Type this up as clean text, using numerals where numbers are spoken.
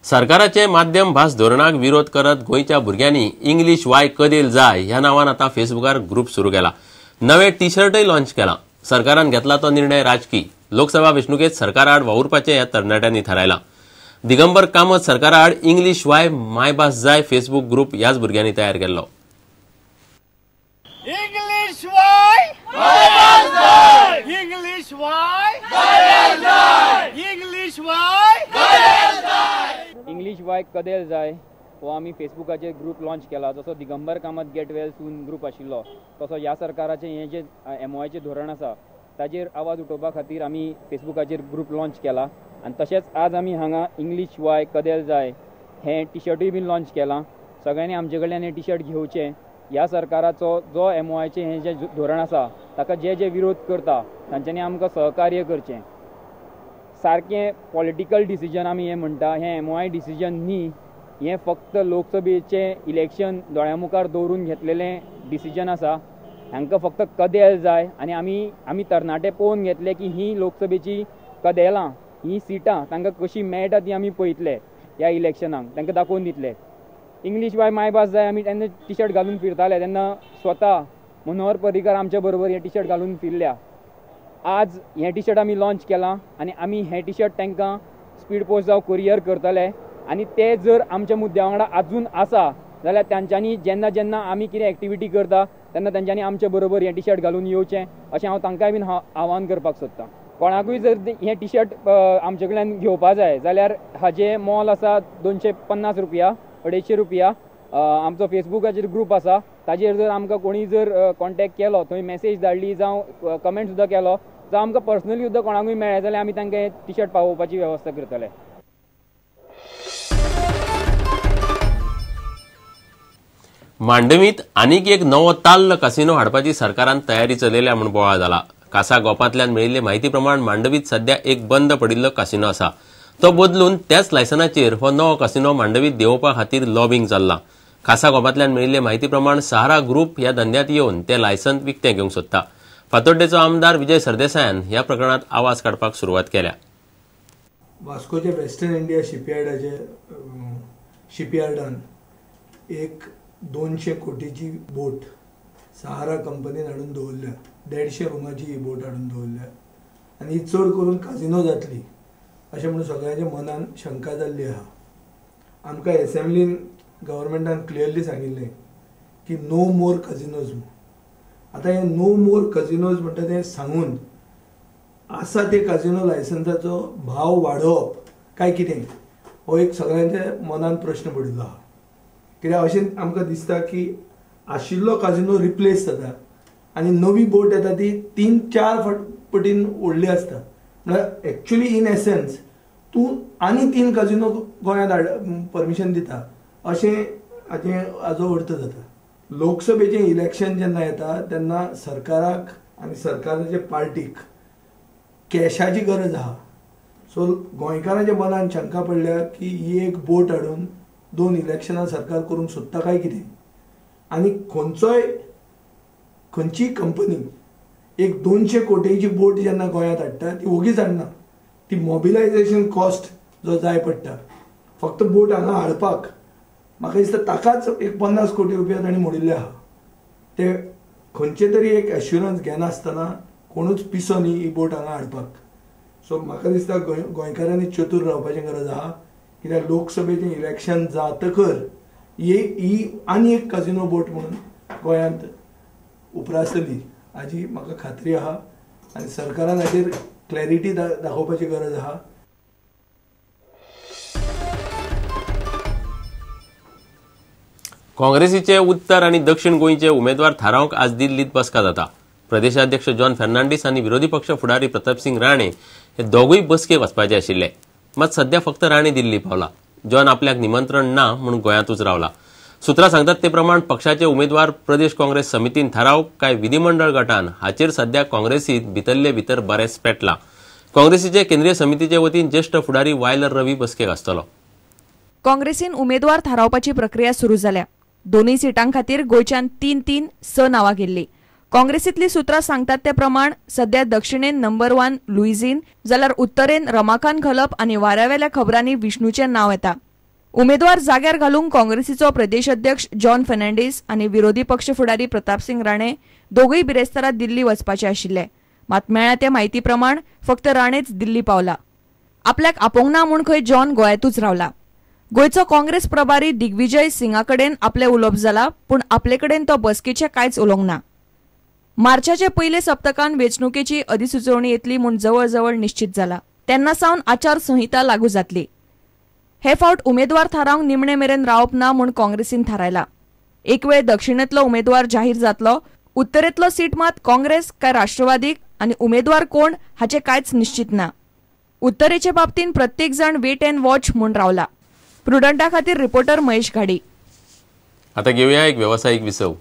सरकाराचे माध्यम भास धोरणाक विरोध करत गोंयच्या भुरग्यांनी इंग्लीश वाय कदेल जाय ह्या नांवान आतां फेसबुकार ग्रुप सुरू केला. नवे टी शर्टय लॉन्च केला. सरकारान घेतला तो निर्णय राजकी. लोकसभा वेंचणुकेत सरकाराआड वावुरपाचें ह्या तरणाट्यांनी थारायलां. दिगंबर कामत सरकाराआड इंग्लीश वाय मायभास जाय फेसबुक ग्रुप ह्याच भुरग्यांनी तयार केल्लो. इंग्लीश वाय मायभास जाय, इंग्लीश वाय मायभास जाय, इंग्लीश वाय मायभास जाय. इंग्लीश वाय कदेल जाय हो आमी फेसबुकाचेर ग्रुप लॉन्च केला. जसो Digambar Kamat get well soon group आशिल्लो तसो ह्या सरकाराचें हें जें एमओआयचें धोरण आसा ताजेर आवाज उठोवपा खातीर आमी फेसबुकाचेर ग्रुप लॉन्च केला. आनी तशेंच आज आमी हांगा इंग्लीश वाय कदेल जाय हें टिशर्टूय बीन लॉन्च केलां. सगळ्यांनी आमचे कडल्यान हें टिशर्ट घेवचें. ह्या सरकाराचो जो एमओआयचें हें जें धोरण आसा ताका जे जे विरोध करता तांच्यांनी आमकां सहकार्य करचें. सारकें पॉलिटिकल डिसिजन आमी हें म्हणटा, हें एमओआय डिसिजन न्ही, हें फक्त लोकसभेचें इलेक्शन दोळ्या मुखार दवरून घेतलेलें डिसिजन आसा. हांकां फक्त कदेल जाय आनी आमी तरणाटे पळोवन घेतले की ही लोकसभेची कदेलां, ही सिटां तांकां कशी मेळटा ती आमी पळयतले. ह्या इलेक्शनाक तांकां दाखोवन दितले. इंग्लीश वाय मायभास जाय आमी तेन्ना टिशर्ट घालून फिरताले तेन्ना स्वता मनोहर पर्रीकर आमच्या बरोबर हें टिशर्ट घालून फिरल्या. आज हें टिशर्ट आमी लॉन्च केलां आनी आमी हें टिशर्ट तांकां स्पीड पोस्ट जावं कुरियर करतले. आनी ते जर आमच्या मुद्द्या वांगडा आजून आसा जाल्यार तांच्यांनी जेन्ना जेन्ना आमी कितें एक्टिविटी करता तेन्ना तांच्यांनी आमच्या बरोबर हें टिशर्ट घालून येवचें अशें हांव तांकांय बीन आव्हान करपाक सोदतां. कोणाकूय जर हें टिशर्ट आमचे कडल्यान घेवपा जाय जाल्यार हाजें मोल आसा 250 रुपया, 250 रुपया. आमचो फेसबुकाचेर ग्रूप आसा ताजेर जर आमकां कोणी जर कॉन्टेक्ट केलो, थंय मॅसेज धाडली जावं कमेंट सुद्दां केलो, जावं आमकां पर्सनली सुद्दां कोणाकूय मेळ्ळें जाल्यार आमी तांकां हें टिशर्ट पावोवपाची वेवस्था करतले. मांडवींत आनीक एक नवो ताल्ल कासिनो हाडपाची सरकारान तयारी चलयल्या म्हूण बोवाळ जाला. कासा गोपांतल्यान मेळिल्ले म्हायती प्रमाण मांडवींत सध्या एक बंद पडिल्लो कासिनो आसा. तो बदलून त्याच लायसनाचेर हो नवो कासिनो मांडवींत देंवोवपा खातीर लॉबिंग चल्लां. खासा गोपांतल्यान मेळिल्ले म्हायती प्रमाण सहारा ग्रुप ह्या धंद्यांत येवन ते लायसन विकतें घेवंक सोदता. फातोड्डेचो आमदार विजय सरदेसायान ह्या प्रकरणांत आवाज काडपाक सुरवात केल्या. वास्कोच्या वेस्टर्न इंडिया शिपयार्डाचे शिपयार्डान एक 200 कोटीची बोट सहारा कंपनीन हाडून दवरल्या. 150 रुमाची ही बोट हाडून दवरल्या आनी ही चड करून काजिनो जातली अशें म्हणून सगळ्यांच्या मनान शंका जाल्ली आहा. आमकां एसेंब्लीन गव्हर्मेंटान क्लियरली सांगिल्लें की नो मोर कजिनोज म्हणून. आतां हें नो मोर कजिनोज म्हणटा तें सांगून आसा ते काजिनो लायसन्साचो भाव वाडोवप काय कितें हो एक सगळ्यांच्या मनान प्रश्न पडिल्लो आहा. कित्याक अशें आमकां दिसता की आशिल्लो काजिनो रिप्लेस जाता आनी नवी बोट येता ती 3-4 पटीन व्हडली आसता. म्हळ्यार एक्चुअली इन एसन्स तूं आनी 3 काजिनो गोंयांत परमिशन दिता अशें हाजें हाजो अर्थ जाता. लोकसभेचें इलेक्शन जेन्ना येता तेन्ना सरकाराक आनी सरकाराचे पार्टीक कॅशाची गरज आहा. सो गोंयकारांच्या मनान शंका पडल्या की ही एक बोट हाडून 2 इलेक्शनां सरकार करूंक सोदता काय कितें. आनी खंयचोय खंयचीय कंपनी एक 200 कोटीची बोट जेन्ना गोंयांत हाडटा ती ओगीच हाडना. ती मोबिलायजेशन कॉस्ट जो जाय पडटा फक्त बोट हांगा हाडपाक म्हाका दिसता ताकाच एक 50 कोटी रुपया तांणी मोडिल्ले आहा. ते खंयचे तरी एक एश्युरन्स घेनासतना कोणूच पिसो न्ही ही बोट हांगा हाडपाक. सो म्हाका दिसता गोंयकारांनी चतूर रावपाची गरज आहा. कित्याक लोकसभेचें इलेक्शन जातकर ही आनी एक काजिनो बोट म्हणून गोंयांत उप्रासतली हाजी म्हाका खात्री आहा आनी सरकारान हाचेर क्लॅरिटी दाखोवपाची गरज आहा. काँग्रेसीचे उत्तर आनी दक्षिण गोंयचे उमेदवार थारावंक आज दिल्लीत बसका जाता. प्रदेशाध्यक्ष जॉन फर्नांडीस आनी विरोधी पक्ष फुडारी प्रतापसिंग राणे हे दोगूय बसकेक वचपाचे आशिल्ले. मात सध्या फक्त राणे दिल्ली पावला. जॉन आपल्याक निमंत्रण ना म्हूण गोंयांतूच रावला. सूत्रां सांगतात ते प्रमाण पक्षाचे उमेदवार प्रदेश काँग्रेस समितीन थाराव काय विधिमंडळ गटान हाचेर सध्या काँग्रेसीत भितरले भितर बरेंच पेटलां. काँग्रेसीचे केंद्रीय समितीचे वतीन ज्येष्ठ फुडारी वायलर रवी बसकेक आसतलो. काँग्रेसीन उमेदवार थारावपाची प्रक्रिया सुरू जाल्या. दोनूय सिटां खातीर गोंयच्यान 3-3 6 नांवां गेल्ली. काँग्रेसीतली सूत्रां सांगतात ते प्रमाण सध्या दक्षिणेन नंबर 1 लुईझीन जाल्यार उत्तरेन रमाकांत खलप आनी वाऱ्यावेल्या खबरांनी विष्णूचें नांव येता. उमेदवार जाग्यार घालूंक काँग्रेसीचो प्रदेश अध्यक्ष जॉन फर्नांडीस आनी विरोधी पक्ष फुडारी प्रतापसिंग राणे दोगूय बिरेस्तारा दिल्ली वचपाचे आशिल्ले. मात मेळ्ळ्या ते म्हायती प्रमाण फक्त राणेच दिल्ली पावला. आपल्याक आपोवंक ना म्हूण खंय जॉन गोंयांतूच रावला. गोंयचो काँग्रेस प्रभारी दिग्विजय सिंगा कडेन आपलें उलोवप जाला, पूण आपले कडेन तो बसकेचें कांयच उलोवंक ना. मार्चाचे पयले सप्तकान वेंचणुकेची अधिसुचोवणी येतली म्हूण जवळजवळ निश्चित जाला. तेन्ना सावन आचारसंहिता लागू जातली. हे फावट उमेदवार थारावंक निमणे मेरेन रावप ना म्हूण काँग्रेसीन थारायला. एक वेळ दक्षिणेंतलो उमेदवार जाहीर जातलो, उत्तरेंतलो सीट मात काँग्रेस काय राष्ट्रवादीक आनी उमेदवार कोण हाचें कांयच निश्चित ना. उत्तरेचे बाबतींत प्रत्येक जाण वेट अँड वॉच म्हूण रावला. प्रुडंटा खातीर रिपोर्टर महेश घाडी. आता घेऊया एक व्यावसायिक विसव.